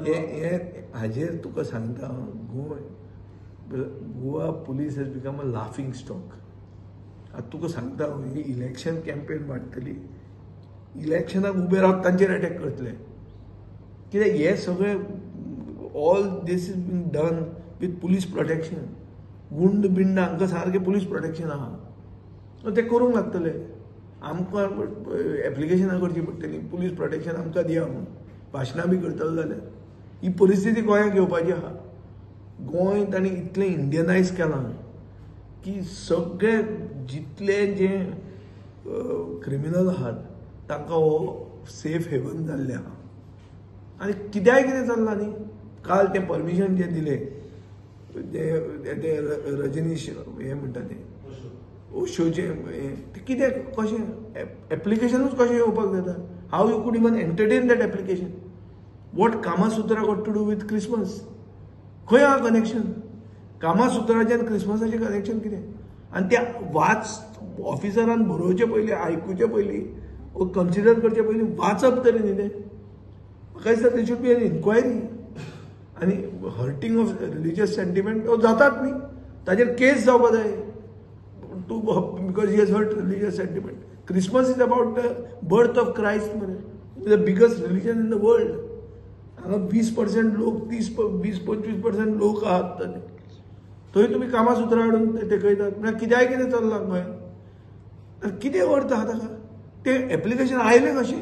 हे हाजेर तुका सांगता, Goa Goa police has become a laughing stock. आतां तुका सांगता, ही इलेक्शन कॅम्पेन वाडटली, इलेक्शनाक उबे रावत तांचेर अटॅक करतले. कित्याक हे सगळे all this is been done with police protection. गुंड बिंड हांकां सारकें पुलीस प्रोटेक्शन आहा, ते करूंक लागतले. आमकां एप्लिकेशनां करची पडटली, पुलीस प्रोटेक्शन आमकां दिया म्हणून. भाशणां बी करतले जाल्यार ही परिस्थिती गोंयांत येवपाची आहा. गोंय तांणी इतलें इंडियनायज केलां की सगळे जितले जे क्रिमिनल आहात तांकां हो सेफ हेवन जाल्लें आहा. आनी कित्याय कितें चल्लां न्ही. काल तें परमिशन जें दिलें ते रजनीश हें म्हणटा तें ओशोचें हें, तें कितें कशें एप्लिकेशनूच कशें येवपाक जाता? How you could even entertain that application? What Kamasutra got to do with Christmas? खंय आहा कनेक्शन? कामासुत्राचें आनी क्रिसमसाचें कनेक्शन कितें? आनी त्या वाच ऑफिसरान बरोवचे पयलीं, आयकुचे पयलीं, कन्सिडर करचे पयलीं वाचप तरी न्ही तें. म्हाका दिसता there should be an inquiry. आनी हर्टींग ऑफ रिलिजियस सेंटिमेंट हो जातात न्ही, ताजेर केस जावपा जाय to because he has hurt religious sentiment. Christmas is about the birth of Christ मरे, the biggest religion in the world. हांगा 20% लोक, 30 20 25% लोक आहात थंय तुमी कामासुत्रां हाडून तेकयतात. म्हळ्यार कित्याय कितें चल्लां गोंयांत. आनी कितें अर्थ आहा ताका? तें एप्लिकेशन आयलें कशें?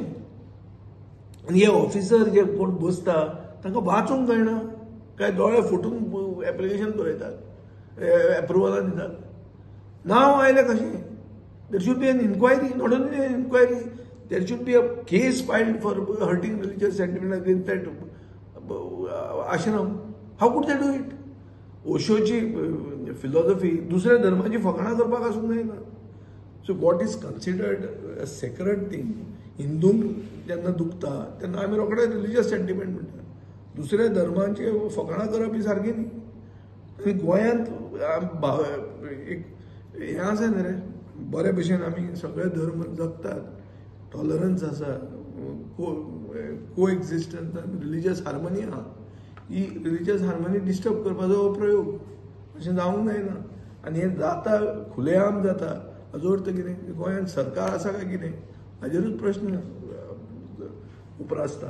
आनी हे ऑफिसर जे कोण बसता तांकां वाचूंक कळना काय दोळे फुटून एप्लिकेशन बरयतात, एप्रुवलां दितात. नांव आयलें कशें? There should be an inquiry, not only an inquiry, there should be a case filed for hurting religious sentiment against that ashram. How could they do it? ओशोची फिलॉसॉफी दुसऱ्या धर्माची फकाणां करपाक आसूंक जायना. So what is considered a sacred thing, हिंदूंक जेन्ना दुखता तेन्ना आमी रोखडे रिलिजियस सेंटिमेंट म्हणटा. दुसऱ्या धर्माचे फकाणां करप ही सारकी न्ही. आनी गोंयांत एक हें आसा न्ही रे, बरे भशेन आमी सगळे धर्म जगतात, टॉलरन्स आसा, को एक्झिस्टन्स, रिलिजियस हार्मनी आहा. ही रिलिजियस हार्मनी डिस्टर्ब करपाचो हो प्रयोग अशें जावंक जायना. आनी हें जाता, खुलेआम जाता. हाजो अर्थ कितें? गोंयांत सरकार आसा काय कितें हाजेरूच प्रश्न उप्रासता.